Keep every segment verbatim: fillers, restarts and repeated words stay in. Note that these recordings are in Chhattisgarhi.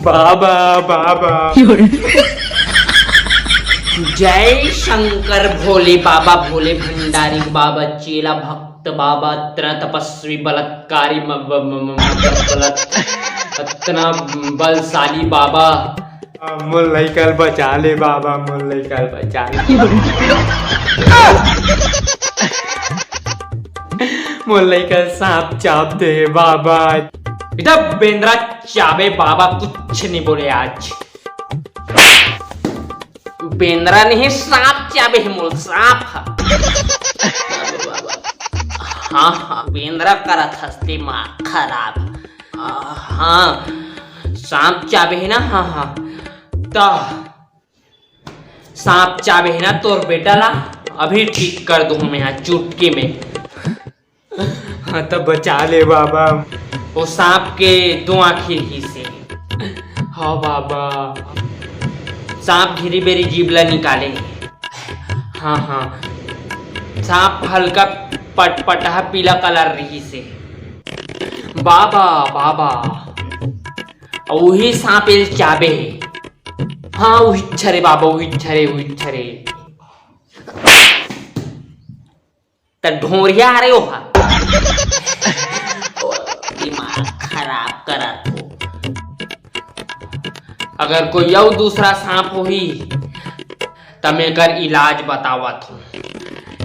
बाबा, बाबा। जय शंकर भोले बाबा, भोले भंडारी बाबा, चेला भक्त बाबा, इतना तपस्वी बलात्कारी म-, ब-, म-, म-, मतलब बलात्-, इतना बलशाली बाबा। आ, मोर लइका ल बचा ले बाबा, मोर लइका ल बचा ले। मोर लइका ल सांप चाब दे बाबा। बेटा बेंदरा चाबे बाबा, कुछ नहीं बोले आज। बेंदरा नहीं, सांप चाबे हे मोर, सांप ह। हाँ, हाँ, बेंदरा करत हस दिमाग खराब। आ, हाँ, सांप चाबे हे ना, हाँ, हाँ। त सांप चाबे हे ना तोर बेटा ला, अभी ठीक कर दूँ मैं यहाँ चुटकी में। हाँ, त बचा ले बाबा। वो सांप के दो आँखी रहिसे। हाँ बाबा, सांप घेरी बेरी जीभ ला निकाले। हाँ, हाँ, सांप हल्का पटपटहा पीला कलर रहिसे। बाबा, बाबा, उही सांप एल चाबे हे। हाँ, उही छरे बाबा, उही छरे, उही छरे। त ढोरिया हरे ओहा। दिमाग खराब करत हो। अगर कोई अउ दूसरा सांप होही, त मैं एकर इलाज बतावत हूँ,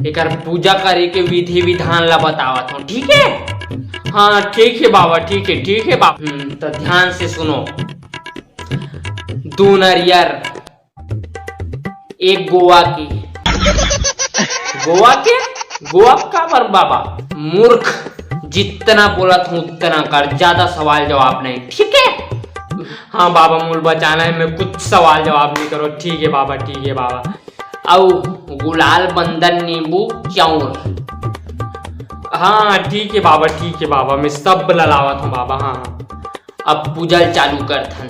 एकर पूजा करे के विधि विधान ला बतावत हूँ, ठीक है? हाँ, ठीक है बाबा, ठीक है, ठीक है बाबा। हम्म, त ध्यान से सुनो। दो नरियर, एक गोवा के। गोवा के? गोवा काबर बाबा? मूर्ख, जितना बोलत हूँ उतना कर, ज्यादा सवाल जवाब नहीं, ठीक है? हाँ बाबा, मोला बचाना है, मैं कुछ सवाल जवाब नहीं करो, ठीक है बाबा, ठीक है बाबा। अउ गुलाल, बंदन, नींबू, चाउर। हाँ ठीक है बाबा, ठीक है बाबा, मैं सब ला लावत हूँ बाबा। हाँ, हाँ, अब पूजा चालू करथन।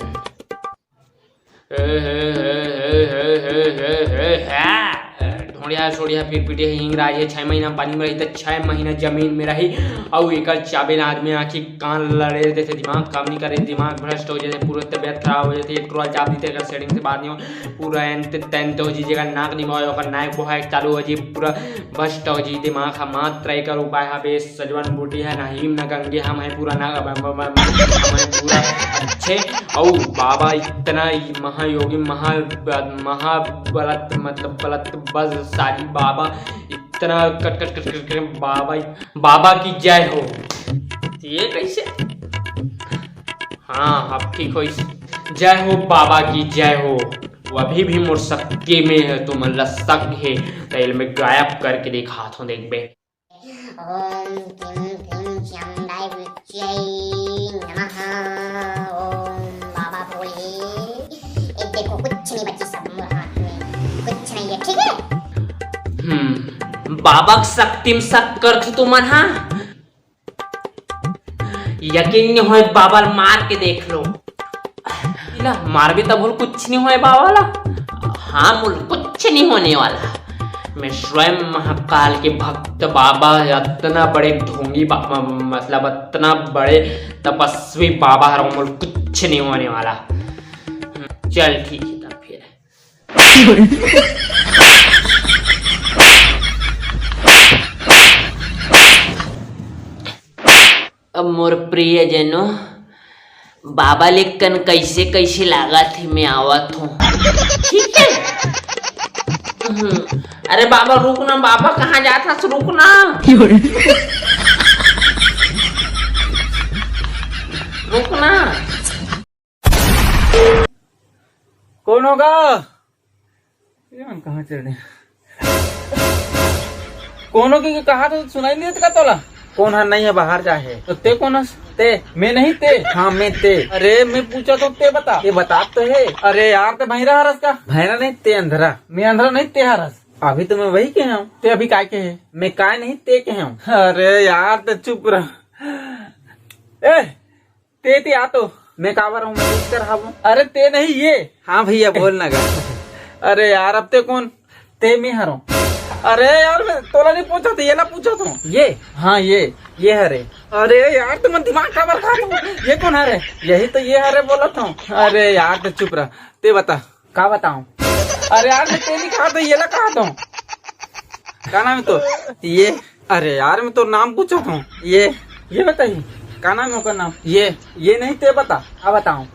ढोड़िया सोड़िया फिर पीटे हे, हिंगराज हे, छह महीना पानी में रही त छह महीना जमीन में रही। अउ एकर चाबे ना आदमी आँखी कान लड़े देथे, दिमाग काम नहीं करे, दिमाग भ्रष्ट हो जाथे, पूरा तबियत खराब हो जाथे। एक टुरा चाब दीथे, एकर सेटिंग से बात नहीं हो, पूरा एंत तैंत हो जी, जेकर नाक नहीं बहाय ओकर नाक बहाय चालू हो जी, पूरा भ्रष्ट हो जी दिमाग ह। मात्र एकर उपाय हवे सजवन बूटी है, ना हीम ना गंगे, हम है पूरा ना, हम है पूरा अच्छे। अउ बाबा इतना ही महायोगी, महा, महाबलत, मतलब बलत बलशाली बाबा, इतना कट कट कट कट कट बाबा, बाबा की जय हो। ये कैसे? हाँ, अब ठीक होइस। जय हो बाबा की जय हो। वो अभी भी मोर शक्ति में है, तुमन ला शक है, त एला मैं गायब करके दिखात हूँ, देखबे। ओम क्लीं क्लीं चामुंडाय विच्चै नमः। ओम बाबा भोले। ए देखो, कुछ नहीं बची, सब मोर हाथ में, कुछ नहीं है, ठीक है? हम्म, बाबा के शक्ति में शक करथो तुमन, हाँ? यकीन नहीं होय, बाबा ल मार के देख लो। इला मारबे तब होल कुछ नहीं होय बाबा ला। हाँ, मोल कुछ नहीं होने वाला। मैं स्वयं महाकाल के भक्त बाबा, इतना बड़े ढोंगी बाबा, मतलब इतना बड़े तपस्वी बाबा हर मोल कुछ नहीं होने वाला। चल ठीक है तब फिर। अब मोर प्रियजनों, बाबा ले कन कैसे कैसे लागत हे, मैं आवत हूँ, ठीक है? हम्म, अरे बाबा रुक ना, बाबा कहाँ जात हस, रुक ना, रुक ना। कौन होगा? ये मन कहाँ चढ़े? कोनो के कहा तो सुनाई नहीं देता तोला? कौन है? नहीं है, बाहर जा है। तो ते कौन हस? ते? मैं नहीं ते। हाँ, मैं ते। अरे, मैं पूछा तो ते बता। ये बता तो है। अरे यार, ते भैरा हरस का? भैरा नहीं, ते अंधरा। मैं अंधरा नहीं, ते हरस। अभी तो मैं वही के हूँ। ते अभी काय के है? मैं काय नहीं, ते के हूँ। अरे यार, ते चुप रह। ए, ते, ते आ तो। मैं काबर हूँ, मैं इधर हूँ। अरे ते नहीं ये। हाँ भैया, बोल ना गा। अरे यार, अब ते कौन? ते मैं हरों। अरे यार, मैं तोला नहीं पूछा था, ये ला पूछा था। ये? हाँ, ये, ये हरे। अरे यार, तुमन दिमाग काबर खात हो? ये कौन हरे? यही तो ये हरे बोलत हूँ। अरे यार, तो चुप रह, ते बता। का बताऊं? अरे यार, मैं ते नहीं कहा था, ये ला कहा था। का नाम है तो? ये। अरे यार, मैं तो नाम पूछा था। ये। ये बताई। का नाम है ओकर नाम? ये। ये नहीं, ते बता। का बताऊं?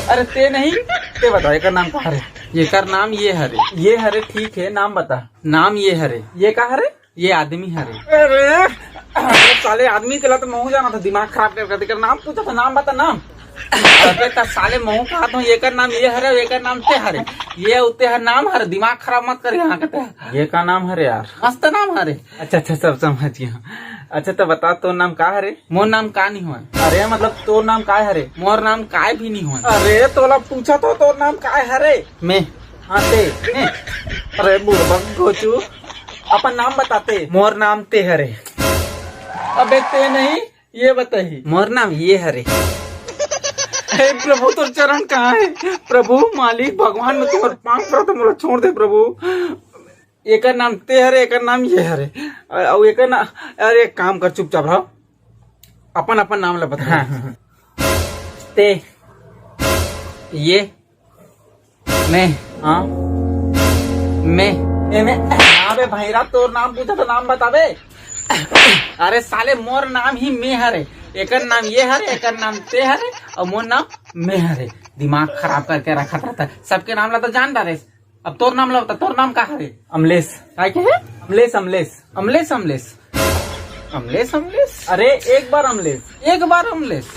अरे ते नहीं, ते बता, एकर नाम का हरे? एकर नाम ये हरे। ये हरे, ठीक है, नाम बता। नाम ये हरे। ये का हरे? ये आदमी हरे। अरे, अरे साले, आदमी के ला तो महू जाना था, दिमाग खराब कर कर। एकर नाम पूछा था, नाम बता, नाम। अबे त साले, महू कहा था, एकर नाम ये हरे, एकर नाम ते हरे। ये उते हर नाम हरे, दिमाग खराब मत कर यहाँ के ते। ये का नाम हरे यार? मस्त नाम हरे। अच्छा, अच्छा, सब समझ गया। अच्छा, तो बता, तोर नाम का हरे? मोर नाम का नहीं होय। अरे, मतलब, तोर नाम काय हरे? मोर नाम काय भी नहीं होय। अरे, तोला पूछा तो, तोर नाम काय हरे? मैं। हाँ, ते। मैं। अरे, बुड़बक घोचू, अपन नाम बताते। मोर नाम ते हरे। अबे, ते नहीं, ये बताही। मोर नाम ये हरे। हे प्रभु, तोर चरण कहाँ है? प्रभु, मालिक, भगवान, मैं तुम्हारे पाँव पड़त हूँ, मोला छोड़ दे, प्रभु। एकर नाम ते हरे, एकर नाम ये हरे। अ-, अउ एकर ना-, अरे, एक काम कर, चुपचाप रह, अपन, अपन नाम ला बता। हाँ, हाँ, हाँ। ते, ये, मैं। हाँ। मैं। ए, मैं। अबे भैरा, तोर नाम पूछा तो नाम बताबे। अरे साले, मोर नाम ही मैं हरे, एकर नाम ये हरे, एकर नाम ते हरे, अउ मोर नाम मैं हरे। दिमाग खराब करके रखत रहता है, सबके नाम ला तो जान डारे। अब तोर नाम ला बता, तोर नाम का हरे? अमलेश। काय के है? अमलेश, अमलेश। अमलेश, अमलेश। अमलेश, अमलेश। अरे, एक बार अमलेश। एक बार अमलेश।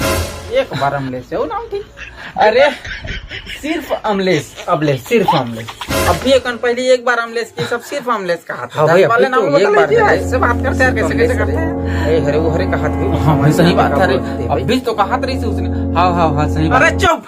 एक बार अमलेश, वो नाम ठीक। अरे, सिर्फ अमलेश, अमलेश, सिर्फ अमलेश। अभी एकन पहले एक बार अमलेश की, सब सिर्फ अमलेश कहा था। हाँ भाई, दस बार अभी नाम तो एक बता बार लीजिए, अमलेश। ऐसे बात करते हैं, कैसे, कैसे करते हैं? ए, हरे, वो हरे कहा था। हाँ भाई, सही बात है रे। अभी तो कहा था रही उसने। हाँ, हाँ, हाँ, सही बात। अरे चुप।